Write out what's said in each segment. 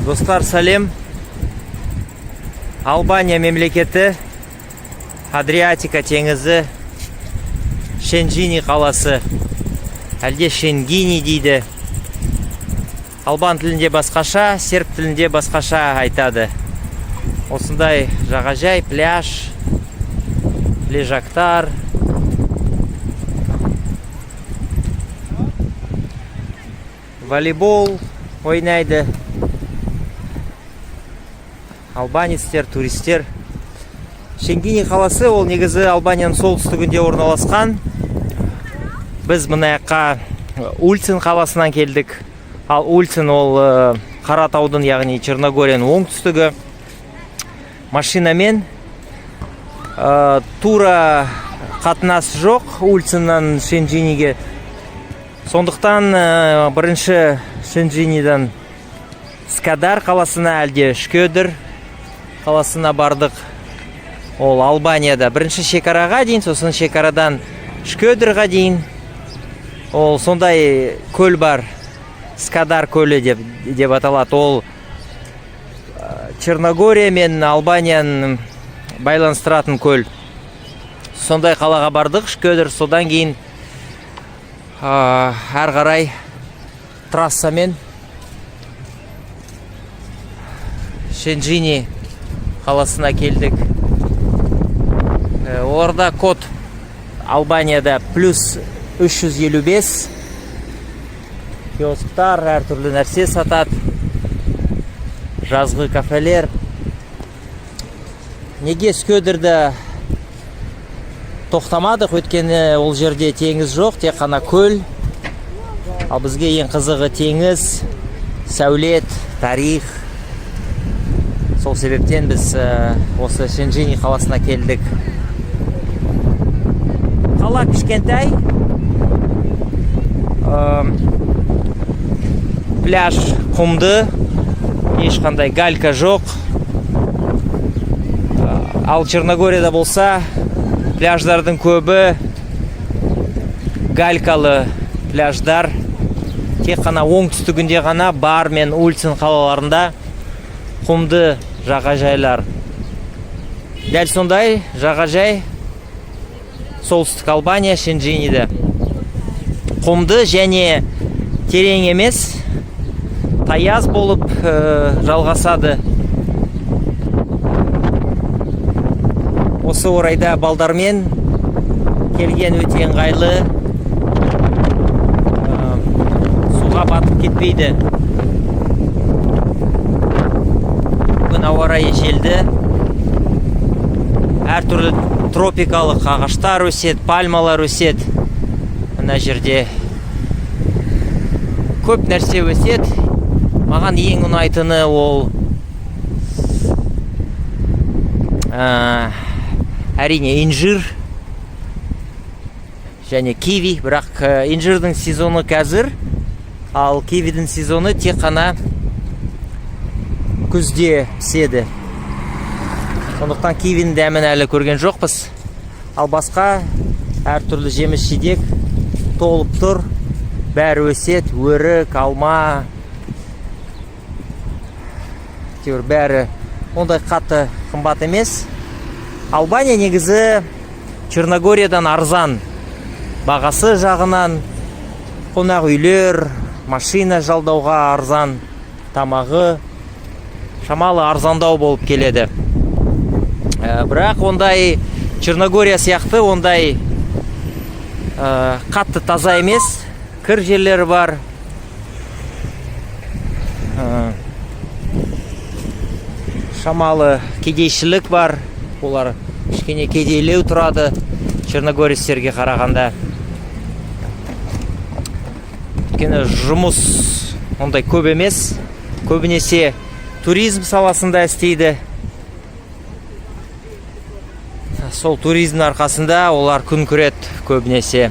Достар, сәлем! Албания мемлекеті, Адриатика теңізі, Шенджини қаласы, әлде Шенгини дейді. Албан тілінде басқаша, серб тілінде басқаша айтады. Осындай жағажай, пляж, лежактар. Волейбол ойнайды. Албанецтер, туристер. Шенгини қаласы ол негізі Албанияның солтүстігінде орналасқан. Біз мына жаққа Ульцин қаласынан келдік. Ал Ульцин ол Қаратаудың, яғни Черногорияның оңтүстігі. Машинамен тура қатынас жоқ Ульциннан Шенджиниге. Сондықтан бірінші Шенджинидан Скадар қаласына, әлде Шкөдір қаласына бардық. Ол Албанияда бірінші шекараға дейін, сосын шекарадан Шкөдірға дейін. Ол сондай көл бар, Скадар көлі деп аталады. Ол Черногория мен Албанияны байланыстыратын көл. Сондай қалаға бардық, Шкөдір. Содан кейін әрі қарай трассамен Шенджини қаласына келдік. Оларда код Албанияда плюс 355. Киосктар әртүрлі нәрсе сатады. Жазғы кафелер. Неге Скөдірді тоқтамадық? Өйткені ол жерде теңіз жоқ, тек қана көл. Ал бізге ең қызығы теңіз, сәулет, тарих. Сол себептен біз осы Шенджини қаласына келдік. Қала кішкентай. Пляж құмды, ешқандай галька жоқ. Ал Черногорияда болса, пляждардың көбі галькалы пляждар. Тек қана оңтүстігінде ғана Бар мен Ульцин қалаларында құмды жағажайлар. Дәл сондай жағажай солтүстік Албания Шенджиниде. Құмды және терең емес, таяз болып жалғасады. Осы орайда балдармен келген өте ыңғайлы. Суға батып кетпейді. Бүгін ауа райы желді. Әртүрлі тропикалық ағаштар өседі, пальмалар өседі. Мына жерде көп нәрсе өседі. Маған ең ұнайтыны ол әрине инжир және киви, бірақ инжирдің сезоны қазір, ал кивидің сезоны тек қана күзде піседі. Сондықтан кивидің дәмін әлі көрген жоқпыз. Ал басқа әртүрлі жеміс жидек толып тұр. Бәрі өседі, өрік, алма, әйтеуір бәрі ондай қатты қымбат емес. Албания негізі Черногориядан арзан. Бағасы жағынан қонақ үйлер, машина жалдауға арзан, тамағы шамалы арзандау болып келеді. Бірақ ондай Черногория сияқты ондай қатты таза емес, кір жерлері бар. Шамалы кедейшілік бар. Олар кішкене кедейлеу тұрады черногорецтерге қарағанда. Өйткені жұмыс ондай көп емес. Көбінесе туризм саласында істейді. Сол туризмнің арқасында олар күн көреді көбінесе.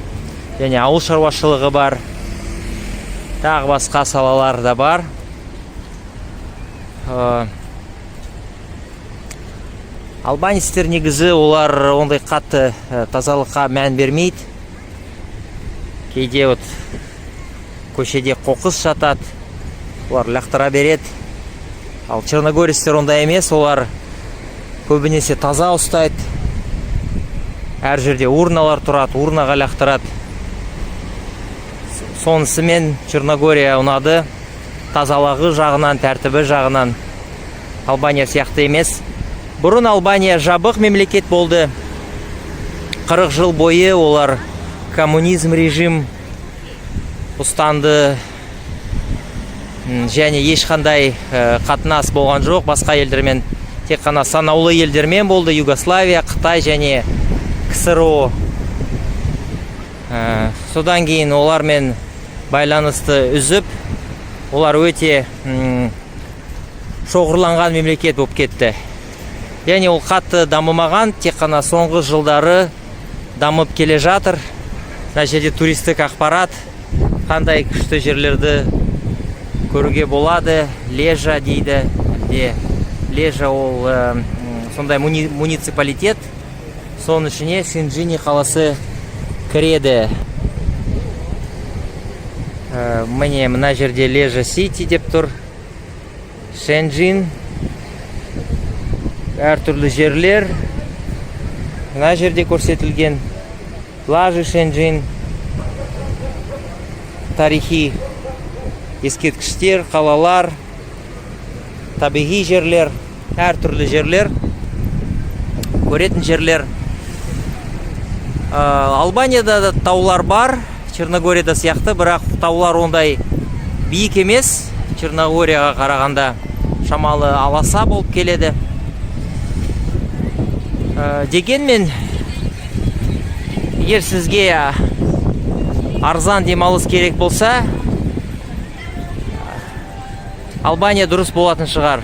Және ауыл шаруашылығы бар. Тағы басқа салалар да бар. Албанецтер негізі олар ондай қатты тазалыққа мән бермейді. Кейде вот көшеде қоқыс жатады, олар лақтыра береді. Ал черногорецтер ондай емес, олар көбінесе таза ұстайды. Әр жерде урналар тұрады, урнаға лақтырады. Сонысымен Черногория ұнады. Тазалығы жағынан, тәртібі жағынан Албания сияқты емес. Бұрын Албания жабық мемлекет болды. 40 жыл бойы олар коммунизм режим ұстанды. Және ешқандай қатынас болған жоқ басқа елдермен. Тек қана санаулы елдермен болды: Югославия, Қытай және КСРО. Содан кейін олармен байланысты үзіп, олар өте шоғырланған мемлекет болып кетті. Яғни ол қатты дамымаған, тек қана соңғы жылдары дамып келе жатыр. Мына жерде туристік ақпарат, қандай күшті жерлерді көруге болады. Лежа дейді, әлде Лежа ол сондай муниципалитет, соның ішіне Шенджини қаласы кіреді. Міне, мына жерде Лежа Сити деп тұр, Шенджин, әртүрлі жерлер мына жерде көрсетілген. Плажи Шенджин, тарихи ескерткіштер, қалалар, табиғи жерлер, әртүрлі жерлер, көретін жерлер. Албанияда да таулар бар, Черногорияда сияқты, бірақ таулар ондай биік емес, Черногорияға қарағанда шамалы аласа болып келеді. Дегенмен егер сізге арзан демалыс керек болса, Албания дұрыс болатын шығар.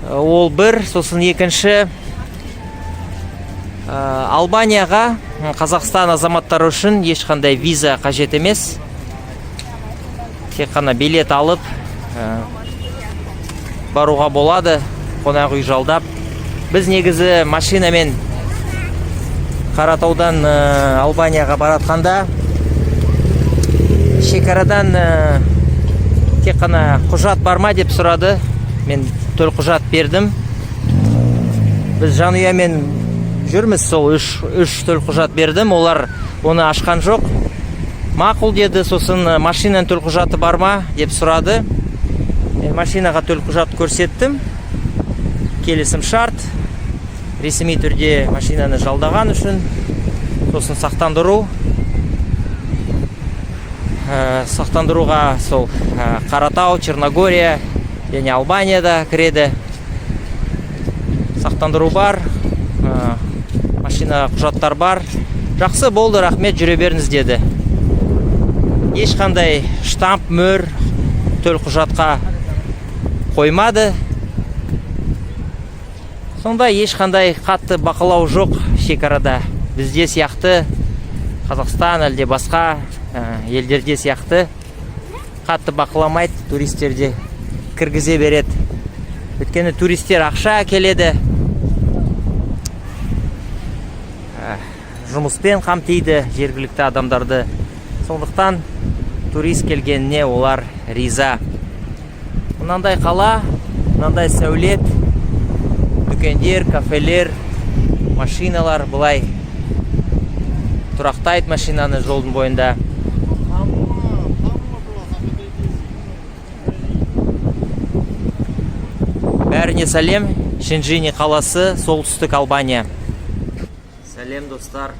Ол бір, сосын екінші, Албанияға Қазақстан азаматтары үшін ешқандай виза қажет емес. Тек қана билет алып, баруға болады, қонақ үй жалдап. Біз негізі машинамен Қаратаудан Албанияға баратқанда шекарадан тек қана құжат бар ма деп сұрады. Мен төлқұжат бердім. Біз жанұямен жүрміз, сол үш төлқұжат бердім, олар оны ашқан жоқ. Мақұл деді, сосын машинаның төлқұжаты бар ма деп сұрады. Мен машинаға төлқұжат көрсеттім. Келісім шарт, ресми түрде машинаны жалдаған үшін, сосын сақтандыру. Сақтандыруға сол Қаратау, Черногория және Албанияда кіреді. Сақтандыру бар, машина құжаттар бар. Жақсы болды, рахмет, жүре беріңіз деді. Ешқандай штамп, мөр төлқұжатқа қоймады. Сонда ешқандай қатты бақылау жоқ шекарада. Бізде сияқты, Қазақстан әлде басқа елдерде сияқты қатты бақыламайды, туристерде кіргізе береді. Өйткені туристер ақша әкеледі, жұмыспен қамтиды жергілікті адамдарды. Сондықтан турист келгеніне олар риза. Мынандай қала, мынандай сәулет, дүкендер, кафелер, машиналар былай тұрақтайды машинаны жолдың бойында. Бәріне сәлем, Шенджини қаласы, солтүстік Албания. Сәлем, достар!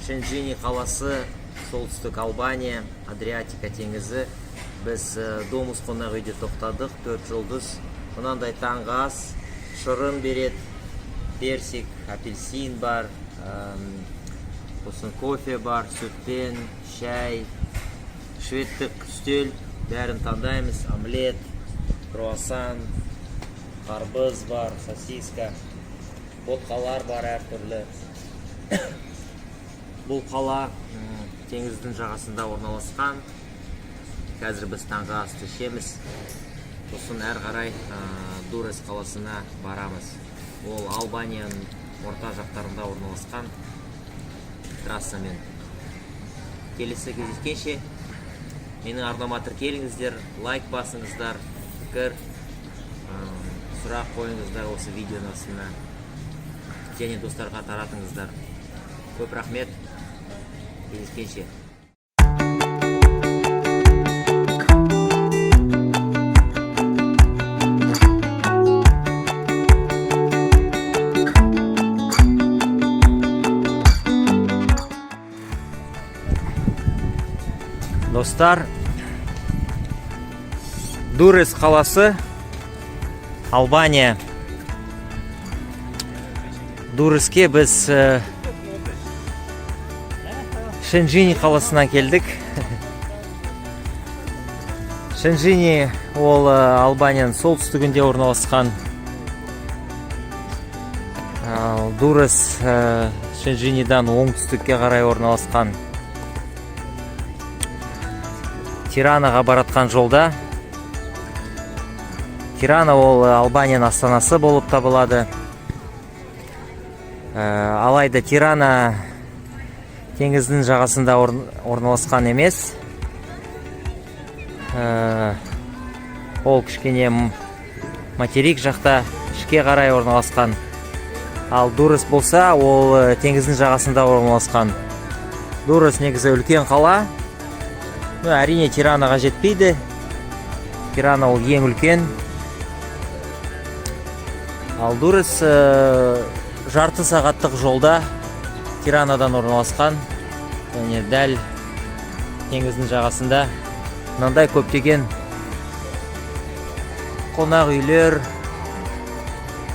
Шенджини қаласы, солтүстік Албания, Адриатика теңізі. Біз Домус қонақ үйде тоқтадық, төрт жұлдыз. Мынандай таңғы ас, шырын береді, персик, апельсин бар, сосын кофе бар, сүтпен, шай, шведтік үстел, бәрін таңдаймыз, омлет, круассан, қарбыз бар, сосиска, ботқалар бар әртүрлі. Бұл қала теңіздің жағасында орналасқан. Қазір біз таңғы асты ішеміз, сосын әрі қарай Дурес қаласына барамыз. Ол Албанияның орта жақтарында орналасқан трассамен. Келесі кездескенше. Менің арнама тіркеліңіздер, лайк басыңыздар, пікір, сұрақ қойыңыздар осы видеоның астына және достарға таратыңыздар. Көп рахмет, кездескенше. Достар, Дурес қаласы, Албания. Дуреске біз Шенжини қаласынан келдік. Шенжини ол Албанияның солтүстігінде орналасқан. Ал Дурес Шенжинидан оңтүстікке қарай орналасқан. Тиранаға баратқан жолда. Тирана ол Албанияның астанасы болып табылады. Алайда Тирана теңіздің жағасында орналасқан емес. Ол кішкене материк жақта, ішке қарай орналасқан. Ал Дурес болса, ол теңіздің жағасында орналасқан. Дурес негізі үлкен қала. Ну, әрине, Тиранаға жетпейді. Тирана ол ең үлкен. Ал Дурес жарты сағаттық жолда Тиранадан орналасқан. Және дәл теңіздің жағасында мынандай көптеген қонақ үйлер,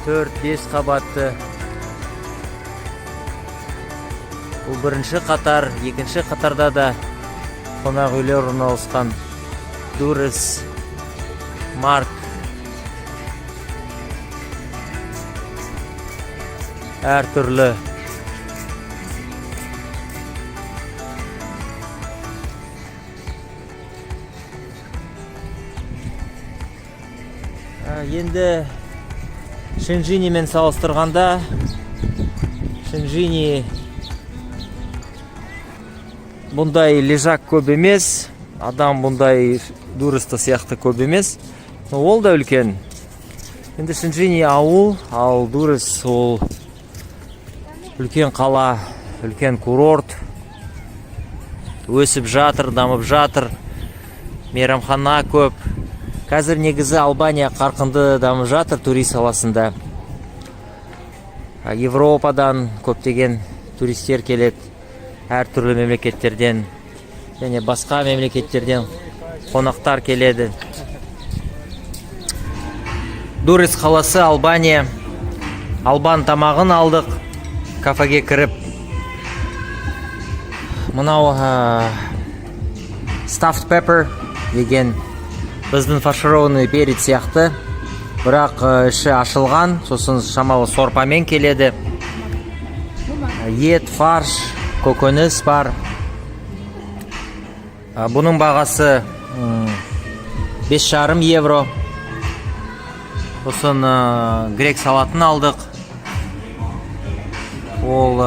4-5 қабатты. Бұл бірінші қатар, екінші қатарда да қонақ үйлер орналасқан. Дурес, Марк. Әртүрлі. Енді Шенжинимен салыстырғанда, Шенжини бұндай лежак көп емес, адам бұндай Дуреста сияқты көп емес, но ол да үлкен. Енді Шенжини ауыл, ал Дурес ол үлкен қала, үлкен курорт. Өсіп жатыр, дамып жатыр, мейрамхана көп. Қазір негізі Албания қарқынды дамып жатыр турист саласында. Европадан көптеген туристер келеді, әртүрлі мемлекеттерден және басқа мемлекеттерден қонақтар келеді. Дурес қаласы, Албания. Албан тамағын алдық кафеге кіріп. Мынау stuffed pepper деген біздің фаршированный перец сияқты, бірақ іші ашылған, сосын шамалы сорпамен келеді. Ет, фарш, көкөніс бар. Бұның бағасы 5,5 евро. Сосын грек салатын алдық, ол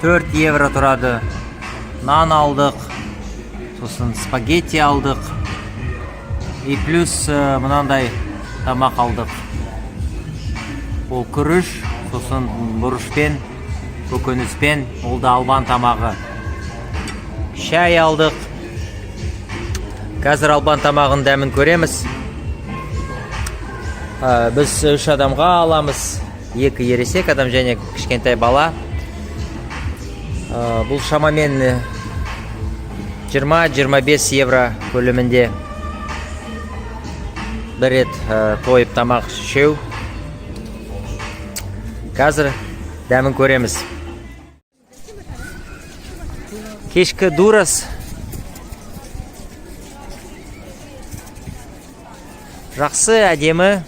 4 евро тұрады. Нан алдық, сосын спагетти алдық и плюс мынандай тамақ алдық, ол күріш, сосын бұрышпен, көкөніспен, ол да албан тамағы. Шай алдық. Қазір албан тамағының дәмін көреміз. Біз үш адамға аламыз, екі ересек адам және кішкентай бала. Бұл шамамен 20-25 евро көлемінде бір рет тойып тамақ ішеу. Қазір дәмін көреміз. Кешкі Дурас жақсы, әдемі.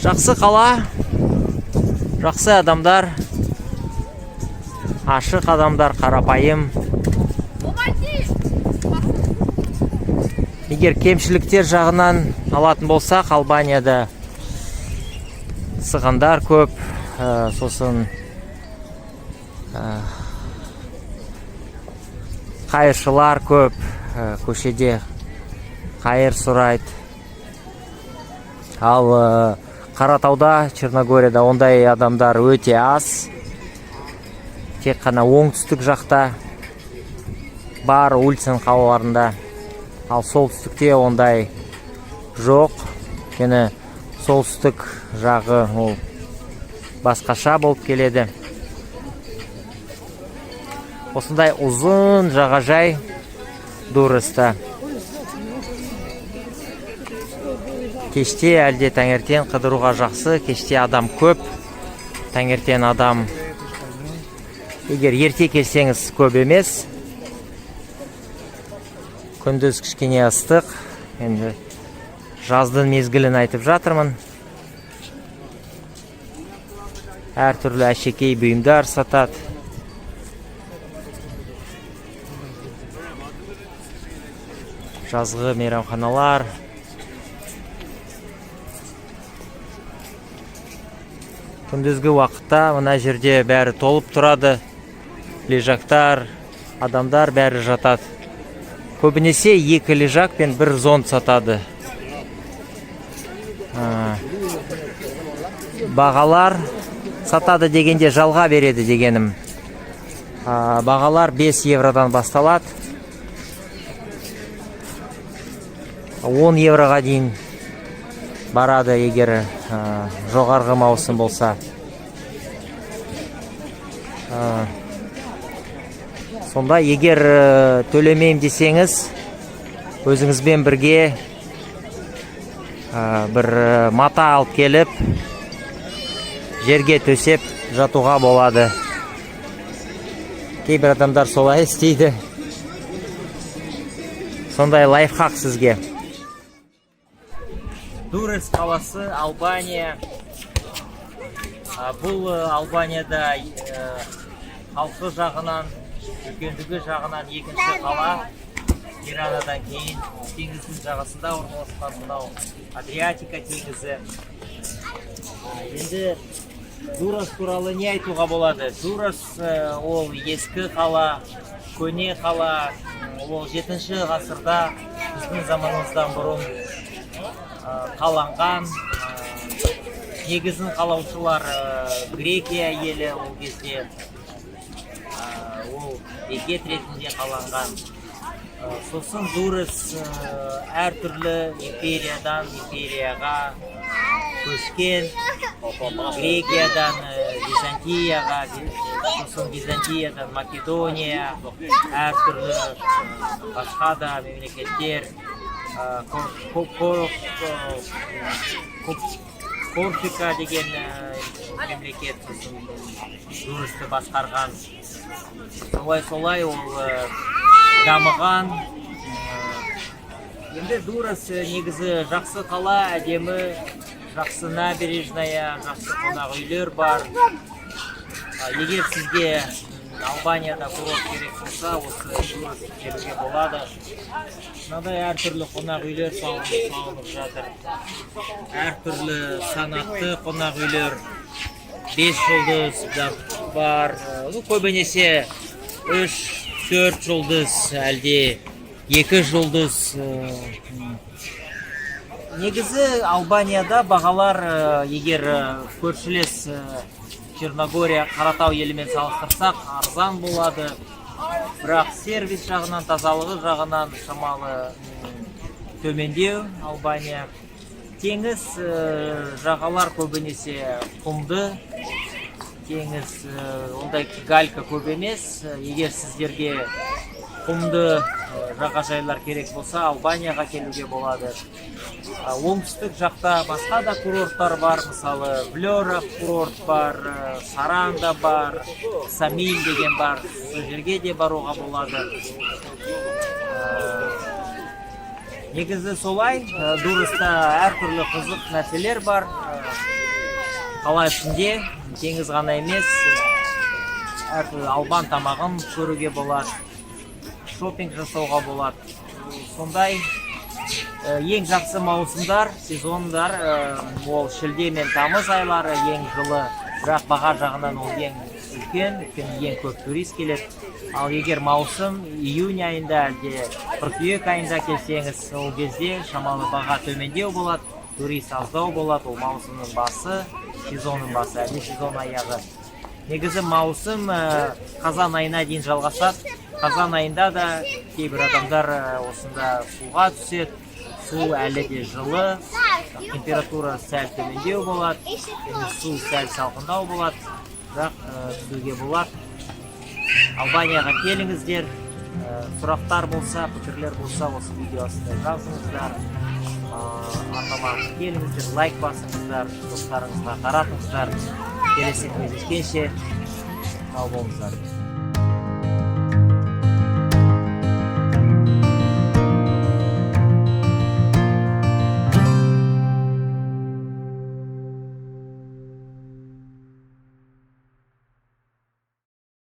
Жақсы қала, жақсы адамдар, ашық адамдар, қарапайым. Помоги! Егер кемшіліктер жағынан алатын болсақ, Албанияда сығандар көп, сосын қайыршылар көп, көшеде қайыр сұрайды. Ал Қаратауда, Черногорияда ондай адамдар өте аз. Тек қана оңтүстік жақта бар, Ульцин қалаларында. Ал солтүстікте ондай жоқ, өйткені солтүстік жағы ол басқаша болып келеді. Осындай ұзын жағажай Дурреста. Кеште әлде таңертең қыдыруға жақсы. Кеште адам көп, таңертең адам, егер ерте келсеңіз, көп емес. Күндіз кішкене ыстық, енді жаздың мезгілін айтып жатырмын. Әртүрлі әшекей бұйымдар сатады. Жазғы мейрамханалар. Күндізгі уақытта мына жерде бәрі толып тұрады, лежактар, адамдар бәрі жатады. Көбінесе екі лежак пен бір зонт сатады. Бағалар, сатады дегенде жалға береді дегенім. Бағалар 5 евродан басталады, 10 евроға дейін барады, егер жоғарғы маусым болса. Сонда егер төлемеймін десеңіз, өзіңізбен бірге бір мата алып келіп, жерге төсеп жатуға болады. Кейбір адамдар солай істейді. Сондай лайфхак сізге. Дуррес қаласы, Албания. Бұл Албанияда халқы жағынан, үлкендігі жағынан екінші қала Тиранадан кейін. Теңіздің жағасында орналасқан, мынау Адриатика теңізі. Енді Дуррес туралы не айтуға болады? Дуррес ол ескі қала, көне қала. Ол 7 ғасырда біздің заманымыздан бұрын қаланған. Негізін қалаушылар Грекия елі. Ол кезде ол бекет ретінде қаланған. Сосын Дуррес әртүрлі империядан империяға көшкен. Грекиядан Византияға, сосын Византиядан Македония, әртүрлі басқа да мемлекеттер, Корфика деген мемлекет сосын Дурресті басқарған. Солай солай ол дамыған. Енді Дуррес негізі жақсы қала, әдемі, жақсы набережная, жақсы қонақ үйлер бар. Егер сізге Албанияда курорт керек болса, осы Дурреске келуге болады. Мынадай әртүрлі қонақ үйлер салынып жатыр, әртүрлі санатты қонақ үйлер, 5 жұлдыз да бар. Ну, көбінесе 3-4 жұлдыз әлде 2 жұлдыз. Негізі Албанияда бағалар, егер көршілес Черногория, Қаратау елімен салыстырсақ, арзан болады. Бірақ сервис жағынан, тазалығы жағынан шамалы төмендеу Албания. Теңіз, жағалар көбінесе құмды теңіз, ондай галька көп емес. Егер сіздерге құмды жағажайлар керек болса, Албанияға келуге болады. Оңтүстік жақта басқа да курорттар бар, мысалы, Влера курорт бар, Саранда бар, Самил деген бар, сол жерге де баруға болады. Негізі солай, Дурреста әртүрлі қызық нәрселер бар. Қала ішінде теңіз ғана емес, әртүрлі албан тамағын көруге болады, шопинг жасауға болады. Сондай ең жақсы маусымдар, сезондар ол шілде мен тамыз айлары ең жылы, бірақ баға жағынан ол ең үлкен, өйткені ең көп турист келеді. Ал егер маусым июнь айында әлде қыркүйек айында келсеңіз, ол кезде шамалы баға төмендеу болады, турист аздау болады. Ол маусымның басы, сезонның басы әлде сезон аяғы. Негізі маусым қазан айына дейін жалғасады. Қазан айында да кейбір адамдар осында суға түседі. Су әлі де жылы, температура сәл төмендеу болады және су сәл салқындау болады, бірақ түсуге болады. Албанияға келіңіздер. Сұрақтар болса, пікірлер болса, осы видео астында жазыңыздар. Арнама келіңіздер, лайк басыңыздар, достарыңызға таратыңыздар. Келесі кездескенше, сау болыңыздар.